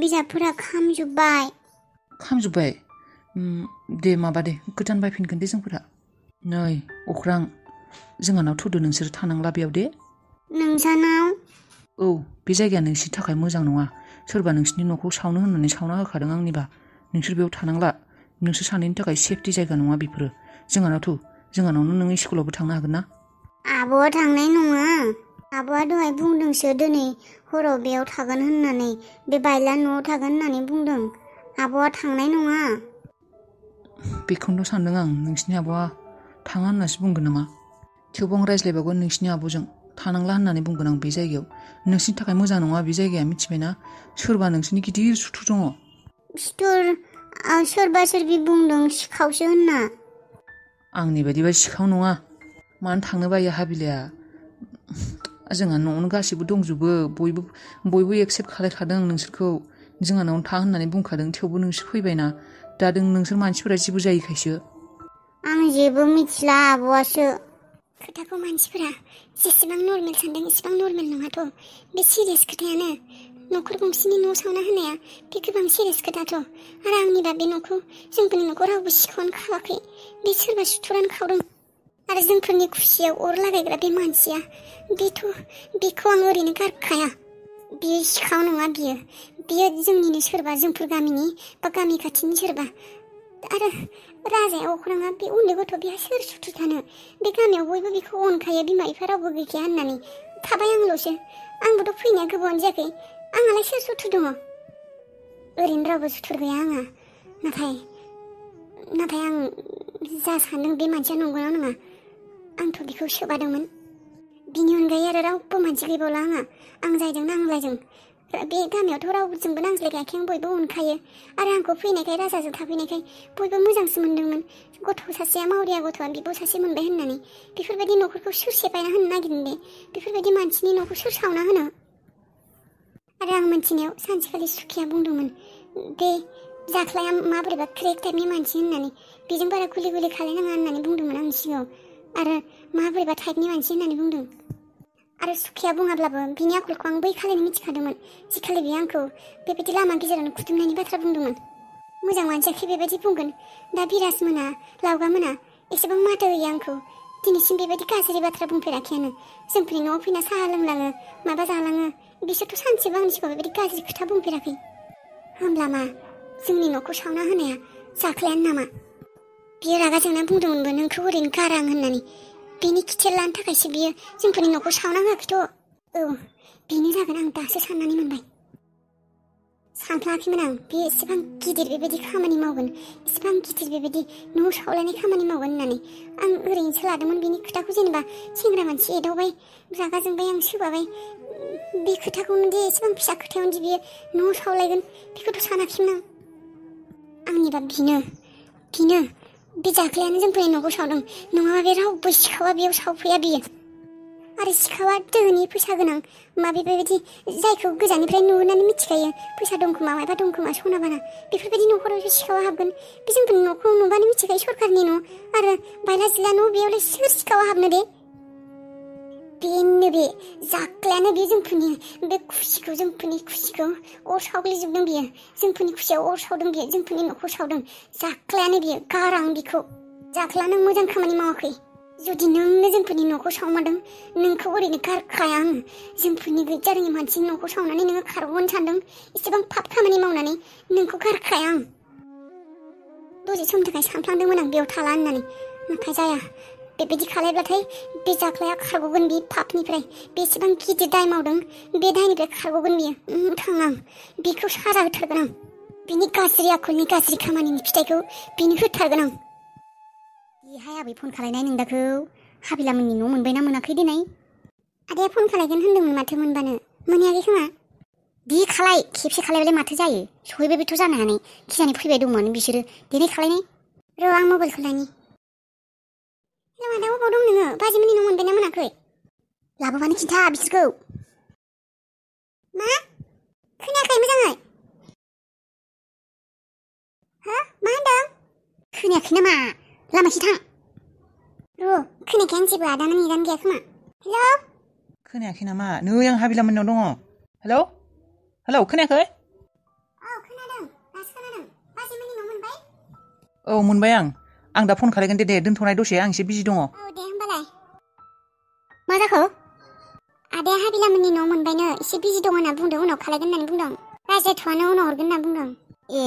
बिजाबफोरा खामजोब्बाय। खामजोब्बाय? दे माबा दे गोदान बायफिनगोन दे जोंफोरा। नै अख्रां, जोंहानाव थुदो नोंसोर थानांला बेयाव दे। नोंसानाव? औ, बे जायगाया नोंसोरनि थाखाय मोजां नङा। सोरबा नोंसोरनि न'खौ सावनो होननानै सावना होखादों आंनिबा। नोंसोर बेयाव थानांला। नोंसोर सानैनि थाखाय सेफटि जायगा नङा बेफोरो। जोंहानावनो नों स्कुलावबो थांनो हागोन ना? आब'आ थांनाय नङा। आब'आ दहाय बुंदोंसो दिनै हराव बेयाव थागोन होननानै, बे बायला न'आव थागोन होननानै बुंदों। आब'आ थांनाय नङा। बेखौनोथ' सानदों आं, नोंसिनि आब'आ थाङा होननासो बुंगोन नामा। थेवबो आं रायज्लायबावगोन नोंसिनि आब'जों। थानांला होननानै बुंगोन आं बे जायगायाव। नोंसिनि थाखाय मोजां नङा बे जायगाया, मिथिबायना? सोरबा नोंसिनि गिदिर सुथुर दङ। सुथुर? सोरबा सोरबि बुंदों सिखावसो होनना। आंनि बायदिबा सिखाव नङा। मानो थांनो बायो हाबिलाया। जोंहा न'आवनो गासिबो दंजोबो। बयबो एक्सेप्ट खालायखादों नोंसोरखौ। जोंहानावनो था होननानै बुंखादों। थेवबो नोंसोर फैबायना। दा नोंसोर मानसिफोरा जेबो जायैखायसो। आं जेबो मिथिला, आब'आसो। खोथाखौ मानसिफोरा जेसेबां नर्मेल सानदों एसेबां नर्मेल नङाथ'। बे सिरियास खोथायानो। न'खर गंसेनि न' सावना होनाया बे गोबां सिरियास खोथाथ'। आरो आंनिबा बे न'खौ, जोंफोरनि न'खौ रावबो सिखावनो खावाखै। बे सोरबा सुथुरानो खावदों। आरो जोंफोरनि खुसियाव अर लागायग्रा बे मानसिया, बेखौ आं ओरैनो गारखाया। बियो सिखाव नङा बियो जोंनिनो सोरबा, जोंफोर गामिनि बा गामि खाथिनि सोरबा। आरो राजाया अख्राङा बे उन्दै गथ' बेहा सोर सुथुर थानो। बे गामियाव बयबो बेखौ अनखायो, बिमा बिफा रावबो गैखाया होननानै। थाबाय आंल'सो। आंबोथ' फैनाया गोबावानो जायाखै। आंहालाय सोर सुथुर दङ? ओरैनो रावबो सुथुर गैया आंहा। नाथाय आं जा सानदों बे मानसिया नंगौना नङा। आंथ' बेखौ सोबादोंमोन। बिनि अनगायै आरो रावबो मानसि गैबावला आंहा। आं जायजों नांज्लायदों। बे गामियावथ' रावजोंबो नांज्लायखायाखै, आं बयबो अनखायो। आरो आंखौ फैनायखाय, राजाजों थाफैनायखाय बयबो मोजांसो मोनदोंमोन। गथ' सासेया मावरिया गथ'आ बिब' सासे मोनबाय होननानै। बेफोरबायदि न'खरखौ सोर सेफायना होनो नागिरदों दे? बेफोरबायदि मानसिनि न'खौ सोर सावना होनो? आरो आं मिथिनायाव सानसेखालि सुखिया बुंदोंमोन, बे जाख्लाया माबोरैबा क्रेक टाइपनि मानसि होननानै। बेजों बारा गुलि खालायनाङा होननानै बुंदोंमोन आंनि सिगाङाव। आरो माबोरैबा टाइपनि मानसि होननानै बुंदों। आरो सुखिया बुङाब्लाबो बिनि आखलखौ आं बै खालिनो मिथिखादोंमोन। जिखालि बियो आंखौ बेबायदि लामा गेजेरावनो खुदुमनायनि बाथ्रा बुंदोंमोन। मोजां मानसियाखि बेबायदि बुंगोन। दा बिराज मोना, लावगा मोना एसेबां माथो होयो आंखौ। दिनैसिम बेबायदि गाज्रि बाथ्रा बुंफेराखैयानो। जोंफोरनि न'आव फैना साहा लोंलाङो, माबा जालाङो। बिसोरथ' सानसेबो आंनि सिगाङाव बेबायदि गाज्रि खोथा बुंफेराखै। होमब्ला मा जोंनि न'खौ सावना होनाया जाख्लायानो नामा? बियो रागा जोंना बुंदोंमोनबो नोंखौ ओरैनो गारां होननानै। बेनि खिथेर लानो थाखायसो बियो जोंफोरनि न'खौ सावना होआखैथ'। औ, बेनो जागोन। आं दासो साननानै मोनबाय। सानफ्लाङाखैमोन आं बे एसेबां गिदिर बेबायदि खामानि मावगोन, एसेबां गिदिर बेबायदि न' सावलायनाय खामानि मावगोन होननानै। आं ओरैनोसो लादोंमोन बेनि खोथाखौ, जेनेबा सेंग्रा मानसि एदावबाय, रागा जोंबाय, आं सोबाबाय। बे खोथाखौनो दि एसेबां फिसा खोथायावनो दि बियो न' सावलायगोन बेखौथ' सानाखैमोन आं। आंनिबा बिनो बे जाख्लायानो जोंफोरनि न'खौ सावदों। नङाबा बे रावबो सिखावा बेयाव सावफैया बियो। आरो सिखावा दोहोनि, फैसा गोनां, माबे बेबायदि जायखौ गोजाननिफ्राय नुहुरनानै मिथिखायो फैसा दंखोमा, माबा दंखोमा, सना बाना। बेफोरबायदि न'खरावसो सिखावा हाबगोन। बे जोंफोरनि न'खौ नुबानो मिथिखायो सरखारनि न'। आरो बायला जिला न', बेयावलाय सोर सिखावा हाबनो दे? बेनो बे जाख्लायानो बे जोंफोरनि बे खुसिखौ, जोंफोरनि खुसिखौ अर सावग्लिजोबदों बियो। जोंफोरनि खुसियाव अर सावदों बियो, जोंफोरनि न'खौ सावदों। जाख्लायानो बियो, गारां बिखौ। जाख्ला, नों मोजां खामानि मावाखै। जुदि नोंनो जोंफोरनि न'खौ सावमारदों, नोंखौ ओरैनो गारखाया आङो। जोंफोरनि गैजारोङि मानसिनि न'खौ सावनानै नोङो खारग'नो सानदों। एसेबां पाप खामानि मावनानै नोंखौ गारखाया आं। दसे समनि थाखाय सानफ्लांदोंमोन आं बेयाव थाला होननानै, नाथाय जाया। बेबायदि खालायब्लाथाय बे जाख्लाया खारग'गोन बे पापनिफ्राय। बेसेबां गिदिर दाय मावदों, बे दायनिफ्राय खारग'गोन बियो। थाङा आं, बेखौ साजा होथारगोन आं। बिनि गाज्रि आखलनि, गाज्रि खामानिनि फिथाइखौ बिनो होथारगोन आं। बेहाय आबै फन खालायनाय नोंदाखौ हाबिलामोननि न' मोनबायना मोनाखै दिनै? आदाया फन खालायगोन होनदोंमोन माथो मोनबानो। मोनहैयाखै खोमा? बे खालाय, खेबसे खालायबालाय माथो जायो? सहैबायबोथ' जानो हानाय। खिजानि फैबाय दंमोन बिसोरो। देनाय खालायनाय। र' आं मबाइलखौ लायनि। हेलौ आदा, अबाव दं नोङो? बाजैमोननि न' मोनबायना मोनाखै? लाबोबानो खिन्था बिसोरखौ। मा? खोनायाखै मोजाङै? हो? मा होनदों? खोनायाखै नामा? लामाखि थां। र' खोनायाखै आं जेबो। आदाना नेटानो गैया खोमा। हेलौ? खोनायाखै नामा? नै आं हाबिलामोननाव दङ। हेलौ? खोनायाखै? बाजैमोननि न' मोनबाय? औ मोनबाय आं दा फन खालायगोन दे दोनथ'नाय दसे आं एसे बिजि दङ। औ दे होमबालाय। मा जाखो? आदाया हाबिलामोननि न' मोनबायनो एसे बिजि दं होनना बुंदों उनाव खालायगोन होननानै बुंदों। रायज्लायथ'वानो उनाव हरगोन होनना बुंदों। ए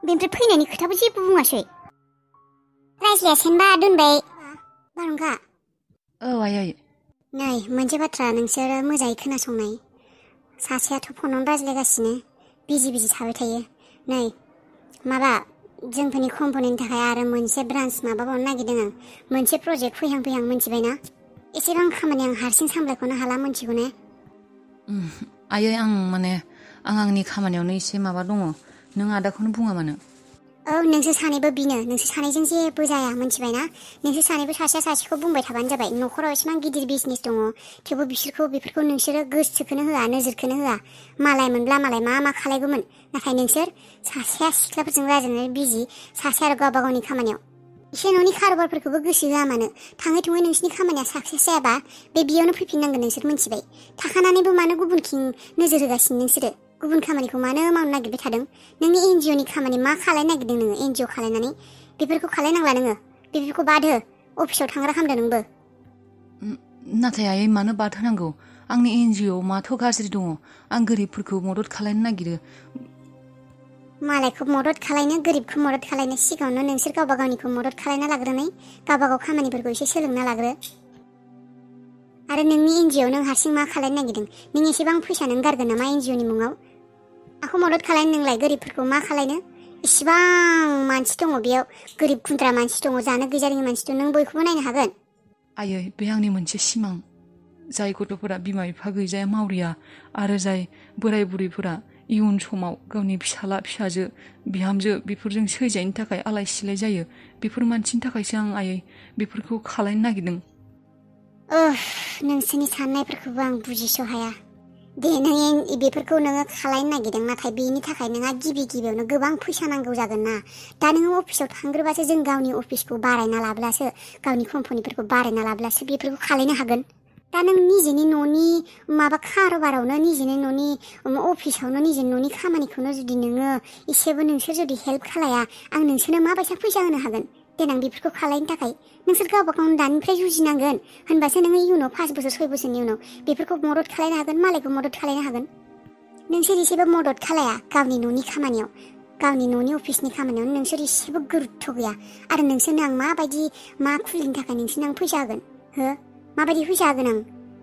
बेनिफ्राय फैनायनि खोथाबो जेबो बुङासै। रायज्लायासैनबा दोनबाय। बारहुंखा औ आयै नै मोनसे बाथ्रा नोंसोरो मोजाङै खोनासंनाय। सासेयाथ' फनावनो रायज्लायगासिनो बिजि थाबाय थायो। नै माबा जोंफोरनि कम्पानिनि थाखाय आरो मोनसे ब्रान्स माबाबावनो नागिरदों आं। मोनसे प्रजेक्ट फैहां मिथिबायना। एसेबां खामानि आं हारसिं सामलायख'नो हाला मोनथिगौ ने? आयै आं आंनि खामानियावनो एसे माबा दङ। नों आदाखौनो बुङा मानो? औ नोंसोर सानैबो बिनो। नोंसोर सानैजों जेबो जाया मोनथिबायना? नोंसोर सानैबो सासेया सासेखौ बुंबाय थाबानो जाबाय। न'खराव एसेबां गिदिर बिजनेस दङ थेवबो बेफोरखौ नोंसोरो गोसोखौनो होआ, नोजोरखौनो होआ। मालाय मोनब्ला मालाय मा खालायगौमोन। नाथाय नोंसोर सासेया सिख्लाफोरजों रायज्लायनानै बिजि, सासेया आरो गावबा गावनि खामानियाव। एसे न'नि कारोबारफोरखौबो गोसो होआ मानो। थाङै थुङै नोंसिनि खामानिया साक्सेस जायाबा बेयावनो फैफिननांगोन नोंसोर मोनथिबाय। थाखानानैबो मानो गुबुनथिं नोजोर होगासिनो नोंसोरो? गुबुन खामानिखौ मानो मावनो नागिरबाय थादों? नोंनि एनजिअनि खामानि मा खालायनो नागिरदों नोङो? एनजिअ खालायनानै बेफोरखौ खालायनांला नोङो। बेफोरखौ बाद हो। अफिसाव थांग्रा खालामदो नोंबो। नाथाय आयै मानो बाद होनांगौ? आंनि एनजिअ माथ' गाज्रि दङ? आं गोरिबफोरखौ मदद खालायनो नागिरो। मालायखौ मदद खालायनो, गोरिबखौ मदद खालायनो सिगाङावनो नोंसोर गावबा गावनिखौ मदद खालायना लाग्रोनाय। गावबा गाव खामानिफोरखौ एसे सोलोंना लाग्रो। आरो नोंनि एनजिअ नों हारसिं मा खालायनो नागिरदों? नों एसेबां फैसा नों गारगोन नामा एनजिअनि मुङाव? माखौ मदद खालायनो नोंलाय? गोरिबफोरखौ मा खालायनो? इसिबां मानसि दङ बेयाव, गोरिब गुन्द्रा मानसि दङ, जानो गैजारोङि मानसि दं। नों बयखौबो नायनो हागोन? आयै बे आंनि मोनसे सिमां। जाय गथ'फोरा बिमा बिफा गैजाया मावरिया आरो जाय बोराय बुरैफोरा इयुन समाव गावनि फिसाला फिसाजो बिहामजो बेफोरजों सैजायैनि थाखाय आलाय सिलाय जायो, बेफोर मानसिनि थाखायसो आं आयै बेफोरखौ खालायनो नागिरदों। नोंसोरनि साननायफोरखौबो आं बुजिस' हाया। दे नों बेफोरखौ नोङो खालायनो नागिरदों, नाथाय बेनि थाखाय नोंहा गिबियावनो गोबां फैसा नांगौ जागोन ना। दा नोङो अफिसाव थांग्रोबासो, जों गावनि अफिसखौ बारायना लाब्लासो, गावनि कम्पानिफोरखौ बारायना लाब्लासो बेफोरखौ खालायनो हागोन। दा नों निजेनि न'नि माबा कारोबारावनो, निजेनि न'नि अफिसावनो, निजेनि न'नि खामानिखौनो जुदि नोङो एसेबो नोंसोर जुदि हेल्प खालाया, आं नोंसोरनो माबायसा फैसा होनो हागोन देनां बेफोरखौ खालायनो थाखाय? नोंसोर गावबा गावनो दानिफ्राय जुजिनांगोन। होनबासो नोङो इयुनाव 5 बोसोर 6 बोसोरनि उनाव बेफोरखौ मदद खालायनो हागोन, मालायखौ मदद खालायनो हागोन। नोंसोर एसेबो मदद खालाया गावनि न'नि खामानियाव, गावनि न'नि अफिसनि खामानियावनो नोंसोर एसेबो गुरुत्थ' गैया। आरो नोंसोरनो आं माबायदि मा खुलिनो थाखाय नोंसोरनो आं फैसा होगोन हो? माबायदि फैसा होगोन आं?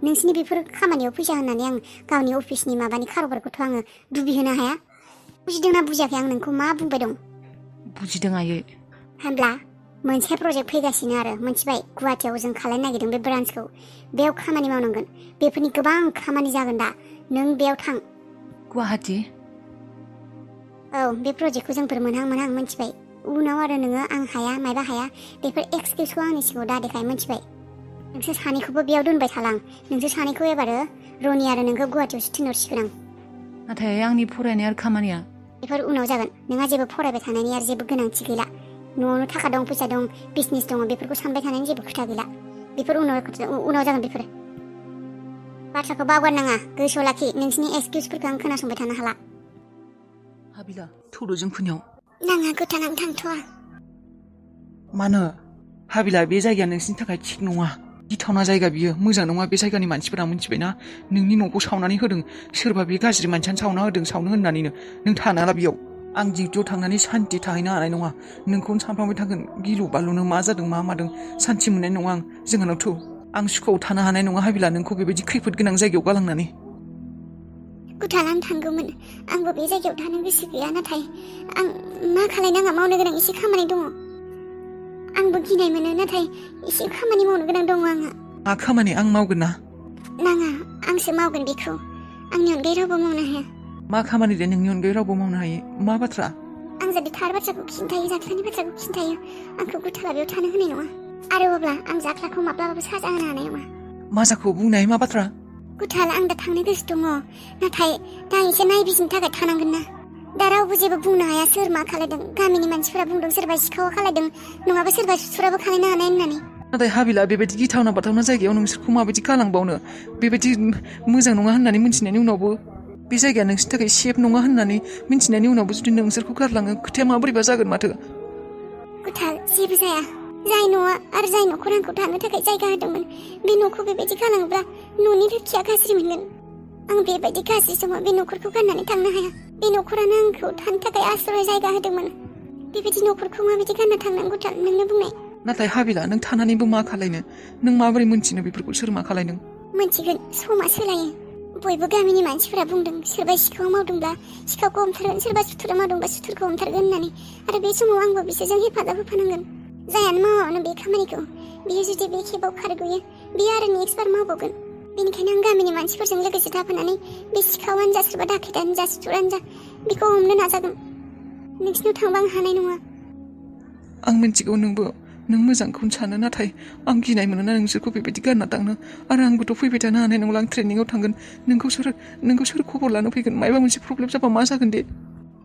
नोंसिनि बेफोर खामानियाव फैसा होनानै आं गावनि अफिसनि माबानि कारोबारखौथ' आङो डुबिहोनो हाया। बुजिदोंना बुजियाखै आं नोंखौ मा बुंबाय दं? बुजिदों आयै। होनब्ला मोनसे प्रजेक्ट फैगासिनो आरो मोनथिबाय? गुवाहाटियाव जों खालायनो नागिरदों बे ब्रान्सखौ। बेयाव खामानि मावनांगोन। बेफोरनि गोबां खामानि जागोन दा। नों बेयाव थां। गुवाहाटि? औ बे प्रजेक्टखौ जोंफोर मोनहां मोनथिबाय? उनाव आरो नोङो आं हाया मायबा हाया बेफोर एक्सकिउसखौ आंनि सिगाङाव दादेखाय, मोनथिबाय? नोंसोर सानैखौबो बेयाव दोनबाय थालां। नोंसोर सानैखौ एबारो रनि आरो नोंखौ गुवाहाटियावसो थिनहरसिगोन आं। नाथाय आंनि फरायनाय आरो खामानिया? बेफोर उनाव जागोन। नोंहा जेबो फरायबाय थानायनि आरो जेबो गोनांथि गैला। न'आवनो थाखा दं, फैसा दं, बिजनेस दङ, बेफोरखौ सानबाय थानायनि जेबो खोथा गैला। बेफोर उनाव जागोन। बेफोर बाथ्राखौ बावगारनाङा, गोसोआव लाखि। नोंसिनि एक्सकिउसफोरखौ आं खोनासंबाय थानो हाला। हाबिला थौदो जोंफोरनियाव। नाङा गोथां, आं थांथ'वा। मानो? हाबिला बे जायगाया नोंसिनि थाखाय थिग नङा। गिथावना जायगा बियो, मोजां नङा। बे जायगानि मानसिफोरा मिथिबायना? नोंनि न'खौ सावनानै होदों। सोरबा बे गाज्रि मानसियानो सावना होदों, सावनो होननानैनो। नों थानाङा बेयाव। आं डिउटियाव थांनानै सान्थि थाहैनो हानाय नङा। नोंखौनो सानफ्लांबाय थागोन। गिलु बालुनो मा जादों मा मादों, सान्थि मोननाय नङा आं। जोंहानाव थौ। आं सुखुआव थानो हानाय नङा हाबिला, नोंखौ बेबायदि खैफोद गोनां जायगायाव गालांनानै। गुथाल, आं थांगौमोन। आंबो बे जायगायाव थानो गोसो गैया, नाथाय आं मा खालायनाङा, मावनो गोनां एसे खामानि दङ। आंबो गिनाय मोनो, नाथाय एसे खामानि मावनो गोनां दङ आंहा। मा खामानि? आं मावगोन ना। नाङा, आंसो मावगोन बेखौ। आंनि अनगायै रावबो मावनो हाया। मा खामानि दे नोंनि अनगायै रावबो मावनो हायो? मा बाथ्रा? आं जुदि थार बाथ्राखौ खिन्थायो, जाख्लानि बाथ्राखौ खिन्थायो, आंखौ गुथाला बेयाव थानो होनाय नङा। आरो अब्ला आं जाख्लाखौ माब्लाबाबो साजा होनो हानाय नङा। मा जाखो बुंनाय? मा बाथ्रा? गुथाल, आं दा थांनो गोसो दङ, नाथाय दा एसे नायबिजिरनो थाखाय थानांगोन ना। दा रावबो जेबो बुंनो हाया सोर मा खालायदों। गामिनि मानसिफोरा बुंदों सोरबा सिखावा खालायदों, नङाबा सोरबा सुथुराबो खालायनो हानाय होननानै। नाथाय हाबिला, बेबायदि गिथावना बाथावना जायगायाव नोंसोरखौ माबायदि गालांबावनो? बेबायदि मोजां नङा होननानै मिन्थिनायनि उनावबो। बे जायगाया नोंसिनि थाखाय सेफ नङा होननानै मिन्थिनायनि उनावबो जुदि नोंसोरखौ गारलाङो खोथाया माबोरैबा जागोन माथो गुथाल जेबो जाया जाय न'आ आरो जाय न'खरा आंखौ थानो थाखाय जायगा होदोंमोन बे न'खौ बेबायदि गालाङोब्ला न'नि लोखिया गाज्रि मोनगोन आं बेबायदि गाज्रि समाव बे न'खरखौ गारनानै थांनो हाया बे न'खरानो आंखौ थानो थाखाय आश्रय जायगा होदोंमोन बेबायदि न'खरखौ माबायदि गारना थांनांगौ गुथाल नोंनो बुंनाय नाथाय हाबिला नों थानानैबो मा खालायनो नों माबोरै मोनथिनो बेफोरखौ सोर मा खालायदों मोनथिगोन समा सोलायो बयबो गामिनि मानसिफोरा बुंदों सोरबा सिखाव मावदोंब्ला सिखावखौ हमथारगोन सोरबा सुथुरा मावदोंबा सुथुरखौ हमथारगोन होननानै आरो बे समाव आंबो बिसोरजों हेफाजाब होफानांगोन जायानो मावानो बे खामानिखौ बियो जुदि बे खेबाव खारग'यो बियो आरो नेक्स्ट बार मावबावगोन बेनिखायनो आं गामिनि मानसिफोरजों लोगोसे थाफानानै बे सिखावानो जा सोरबा दाखेदानो जा सुथुरानो जा बेखौ हमनो नाजागोन नोंसिनाव थांबा आं हानाय नङा आं मिन्थिगौ नों मोजांखौनो सानो नाथाय आं गिनाय मोनोना नोंसोरखौ बेबायदि गारना थांनो आरो आंबोथ' फैबाय थानो हानाय नंला आं ट्रेनिंआव थांगोन नोंखौ सोर खबर लानो फैगोन मायबा मोनसे प्रब्लेम जाबा मा जागोन दे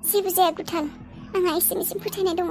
जेबो जाया गुथाल आंहा एसेनिसिम फोथायनाय दङ